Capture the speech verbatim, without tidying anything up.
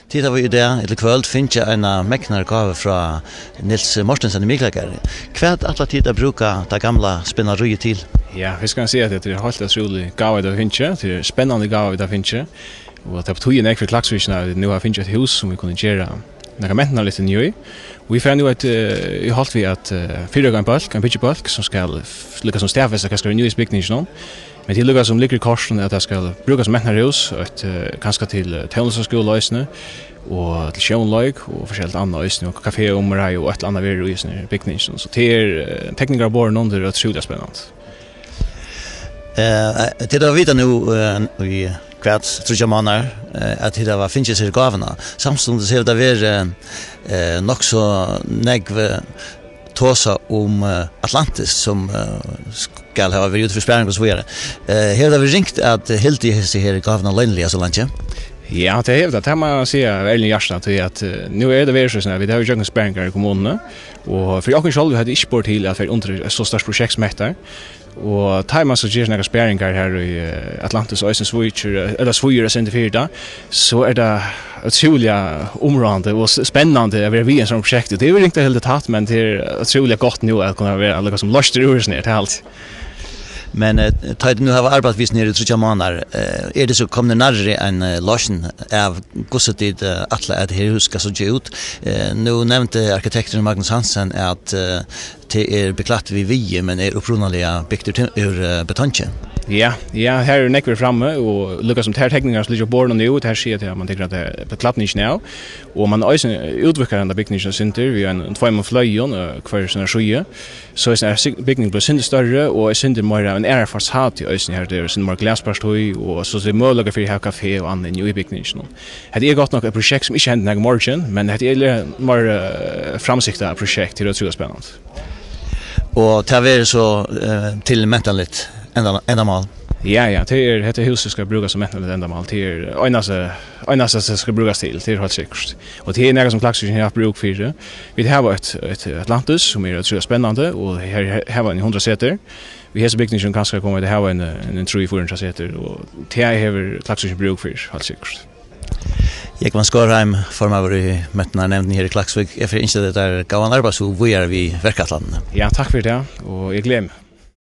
Tit hava í dag, ella í kvøld, fingið eina megnar gávu frá Nils Mortensen í Miklagarði. Hvat ætla tit at brúka tað gamla spinnaríið til? Ja, fyrst skal eg siga, at tað er heilt ótrúlig gáva, vit hava fingið. Tað er spennandi gáva, vit hava fingið. Og tað betýðir nógv fyri Klaksvíkina, at vit nú hava fingið eitt hús, sum vit kunnu gera nakað mentanarligt inni í. Og vit fara nú at, eh, í holt við at, eh, fyrireika ein bólk, ein byggibólk, sum skal f-, líka sum staðfesta, hvat skal vera inni í bygninginum. Men tað er líka sum liggur í kortunum, at tað skal brúkast sum mentanarhús, eitt, eh, kanska til, eh, tónlistarskúla eisini, og til sjónleik, og forskelligt annað eisini, og kaféumráði og eitt ella annað verður í hesum bygninginum. So tað er, eh, tekningar á borðinum, tað er ótrúliga spennandi. Eh, tit hava vitað nú, eh, í hvat, tríggjar mánaðar, eh, at tit hava fingið hesa gávuna. Samstundis hevur tað verið, eh, nokk so nógv, eh, tosað um, eh, Atlantis, sum, eh, skal hava verið úti fyri sparing og so víðari. Eh, hevur tað verið ringt at halda hesa her gávuna loyniliga so leingi? Ja, tað hevur tað. Tað má man siga av ærligum hjarta, tí at, eh, nú er tað verið so, at vit hava gjøgnumsparingar í kommununi, og fyri okkum sjálv hevði tað ikki borið til at vera undir eitt so stórt prosjekt sum hetta. Og tá man so ger nakrar sparingar her í, eh, Atlantis og eisini svíkir, eh, ella svíður eitt sindur fyri tað, so er tað ótrúliga umráðandi og s-, spennandi at vera við í einum sovorðnum prosjekti. Tað er jú ringt at halda tað, men tað er ótrúliga gott nú at kunna vera líka sum loystur úr hesum her, tað er alt. Men, eh, tá tit nú hava arbeitt við hesum her í tríggjar mánaðar, eh, eru tit so komnir nærri eini, eh, loysn av hvussu tit, eh, ætla at hetta hús skal síggja út? Eh, nú nevndi arkitekturin Magnus Hansen at, eh, tað er beklætt við viði, men er upprunaliga bygt úr ti-, úr, eh, betongi. Ja, ja, her eru nógvir frammi, og líka sum tær tekningar sum liggja á borðinum nú, tær siga tað at man tekur at tað er beklædningin av, og man eisini útvíkkar henda bygningin eitt sindur við ein, tveimum fløgjum, eh, hvørji sína síðu. So er sig-, bygningurin blivin eitt sindur størri, og eitt sindur meira av ein aðrari fasadu eisini, har tað er eitt sindur meira glasparti, og so er møguleiki fyri at hava kafé og annað inni í bygninginum. Hetta er gott nokk eitt prosjekt sum ikki hendir nakað í morgin, men hetta er meira, eh, framsiktað prosjekt, tað er ótrúliga spennandi. Og tað verður so, eh, til mentanarligt enda-, endamál? Ja, ja, tað er, hetta húsið skal brúkast sum mentanarligt endamál. Tað er einasta, einasta, tað skal brúkast til, tað er heilt sikkurt. Og tað er nakað sum Klaksvíkin hevur havt brúk fyri. Vit hava eitt, eitt Atlantis, sum er ótrúliga spennandi, og her, her hava vit hundrað setur. Við hesi bygningin kanska koma vit at hava ein, ein, ein trý, fýra hundrað setur, og tað hevur Klaksvíkin brúk fyri, heilt sikkurt. Jógvan Skorheim, formaður í mentanarnevndini her í Klaksvík. Eg fari at ynskja tær góðan arbeiðshug víðari við verkætlanini. Ja, takk fyri tað, og eg gleði meg.